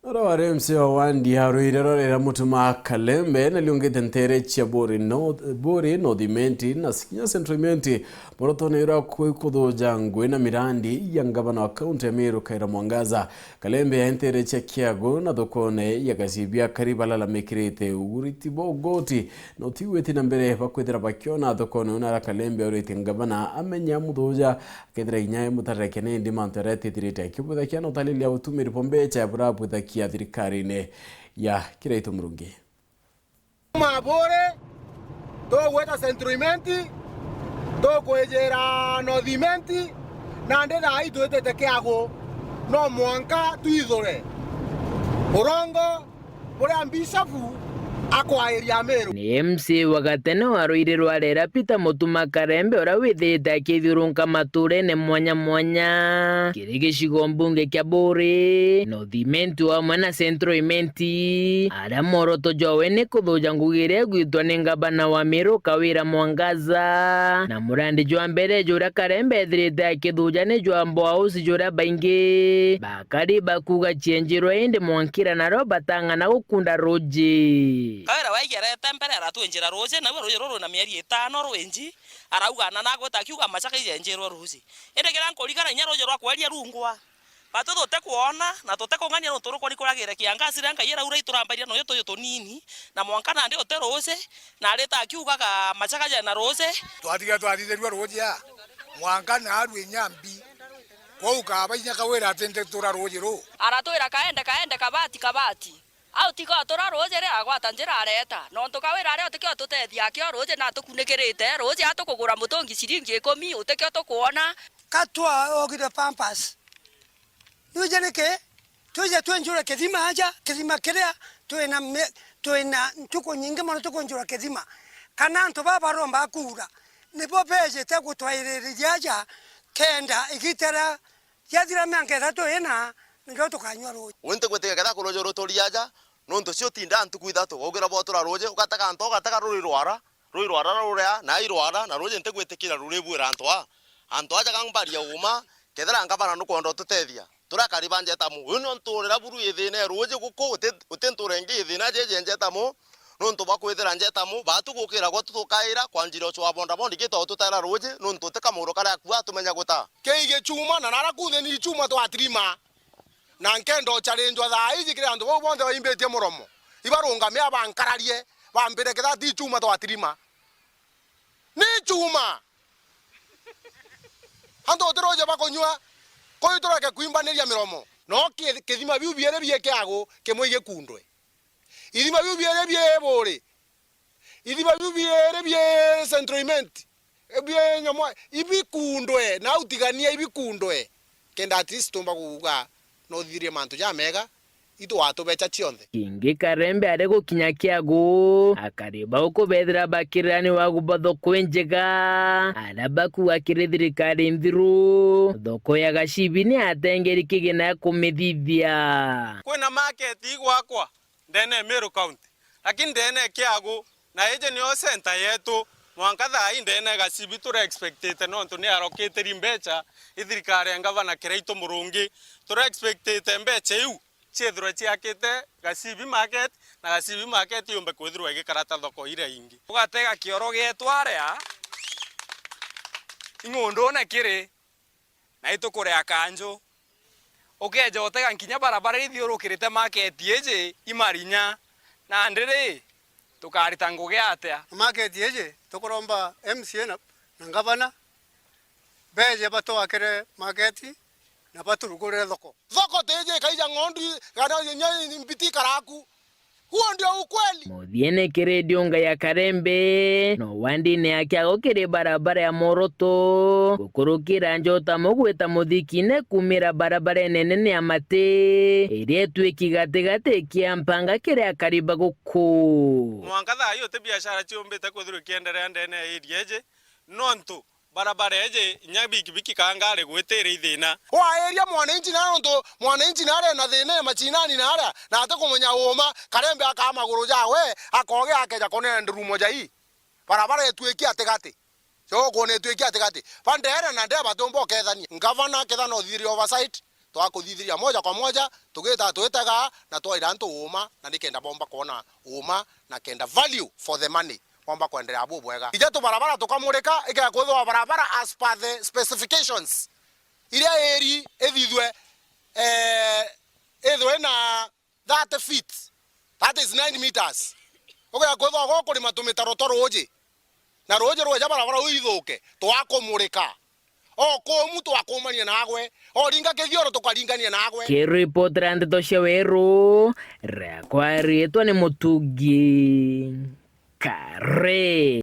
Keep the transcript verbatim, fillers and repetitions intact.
Oro wari M C A wa wandi ya Ruiri rorera Mutuma Kalembe, na liungite ntere cia Buri North, Buri North Imenti, na kinya Central Imenti, morotone ura kwi kuthuja ngui na mirandi ya ngavana wa kaunti ya Meru Kawira Mwangaza. Kalembe ya ntere cia Kiagu na thokone ya Gacibia kari balalamikirite uguriti bwa ugoti, na utiwiti na mbere bakwithira bakiona thokone una ara Kalembe aurite ngavana amenya muthuja Kethira inya imutarire kene indi mantu jaria etithirite akibwithakia na utalilia utumiri bwa mbecha ya burabwithakia thirikarine ya Kiraitu Murungi. Mabure, tugwita Central Imenti, tukwijira North Imenti, nandi thaa ii twitite Kiagu, no mwanka twithure urongo buria mbishofu akwairia Meru. Ni M C A wa gatene wa Ruiri rwa Rera Peter Mutuma Karembe uria withirite akithiurunka maturene mwanya mwanya kiri gicigo mbunge kia Buri, North Imenti wamwe na Central Imenti, aria mworoto jwawe ni kuthuja ngugi iria igwitwa ni ngavana wa Meru Kawira Mwangaza, na murandi jwa mbere juria Karembe ethirite akithuja ni jwa Mboa House juria baingi ba Kari bakuuga cienjirwe, indi mwankira nario batang'ana gukunda ruuji. Kawira waigerete mbere, aratwinjira ruuji, nawe ruuji ruru rwina mieri itano rwinji, arauga, na nagwita akiuga, machaka ijenjirwe ruuji. Indi kiria nkurigana, inya ruuji rwa kweria rungwa. Batu tutikwona, na tutikung'ania nontu rukwa ni kuragire kiangazi riria Ngai araura iturambairia noyo tuju tunini, na mwanka nandi uti ruuji, na arita akiugaga, machaka jena ruuji. Twatigire twathithirua ruuji a mwanka naarua inya mbi. Kwou kaba inya Kawira ati nditura ruuji ruu. Aratwira, kaende, kaende, kabati, kabati. Au tiga otura ruuji ri, agwata njira areta. Nontu Kawira ari o tikio atutethia akio ruuji na atukunikirite. Ruuji atukugura mutungi ciringi ikumi, utikio tukwona. Ka twaogire Pampers. Nuja niki? Twije twenjure kithima aja, kithima kiria twina mi-, twina ntuku nyingi mono tukunjura kithima. Kana antu baba baromba kuura, nibo bejite gutwaiririria aja, kenda igita ria Yathira mianka ithatu ina, nikio tukanyua ruuji. Uu ntigwitikia kethira kuruuji ruturia aja, nontu cio utindaa ntuku ithatu, waugira bwotura ruuji, ugatega nto, ugatega ruri rwara, ruri rwara ruria, na i rwara, na ruuji ntigwitikiria ruribwira antu aa. Antu aja ka mbaria uuma, kethira ngavana nukwenda ututethia, turia akari ba Njetamu. Uyu ni untu urira buru i thiina e ruuji guku, uti, uti ntura ingi i thiina jeje Njetamu, Nontu bwa kwithira Njetamu, baatu gukira gwetu tukaira, kwanjira ucio wa bondabondi gita ututera ruuji, nontu uti kamuru karia akua tumenya guta. Kei gichuma, na nara kuthi ni ichuma twatirima. Na nkenda ucharinjwa thaa iji kiri antu bau bonthe baimbitie muromo. Ibarungame abankararie, bambire kethira ti ichuma twatirima. Ni ichuma! Antu uti ruuji bakunyua, kuu tureke kwimbaniria miromo. No ki-, kithima biu biiri bie Kiagu, kimwe igikundwe. Ithima biu biiri bie Buuri. Ithima biu biiri bie Central Imenti. Bie nyamwa, ibikundwe, na au tigania ibikundwe. Kenda at least tumba kuuga, no uthithirie mantu jamega, itu watubecha cionthe. Kingi Karembe ari gukinya Kiagu, akari bau kubethira bakirani wa kuba thoko injega, aria bakuuga kiri thirikari nthiru, thoko ya Gacibi ni atengeri kigina ya kumithithia. Kwina market igwakwa, ndene ya Meru County. Lakini ndene ya Kiagu, na iji niyo center yetu, mwanka thaa ii ndene ya Gacibi turi expectite nontu ni arokitiri mbecha i thirikari ya ngavana Kiraitu Murungi. Turi expectite mbecha iu ciithirwe ciakite Gacibi market, na Gacibi market yumbe kwithirwa igikara ta thoko iria ingi. Ugatega kioro gietu aria ing'undune kiri na itukurea kanju. Ukeeja utega nkinya barabara ithiurukirite market iji i Marinya. Nandi ri, tukarita ngugi atia? Market iji tukuromba M C A na, na ngavana beeje batwakire market na baturugurire thoko. Thoko tiji ikaija ng'ondu kana inya mbiti ikaraku. Huo ndio ukweli. Muthiene kiri ndiunga ya Karembe, no wandine ya Kiagu kiri barabara ya Moroto, gukurukira Njota mugwita Muthikine kumira barabarene nene ya Mati, iria itwiki gatigati kia mpanga kiri akari ba guku. Mwanka thaa ii uti biashara ciumbite kwithirwa ikienderea ndene ya area iji, nontu barabara iji, inya bikibiki kana ngari gwitira i thina. Waeria mwananchi na nontu mwananchi na ari na thina ya machinani na aria, na atikumenya uuma, Karembe akaa maguru jawe, akoge akeja konene ndurumo ja ii. Barabara itwiki atigati. Yo kwona itwiki atigati. Ba ndere na ndere batumba ukethania. Ngavana ketha no thithiri oversight, Twakuthithiria moja kwa moja, tugita twitega na twaira antu uuma, na nikenda bomba kwona uuma, na kenda value for the money bomba kwenderea bubwega. Ija tubarabara tukamurika, ikea kwithwa barabara as per the specifications iria iri ithithwe, eh, ithwe na thirty feet, that is nine meters. Ukea kwithwa gukurima tumitaro twa ruuji, na ruuji rweja barabara uu ithuke, twakumurika. O kumu twakumania nagwe, oringa kithioro tukaringania nagwe. Kiripotera ndeto cia Weru, riakwa riitwa ni Mutugi Kare.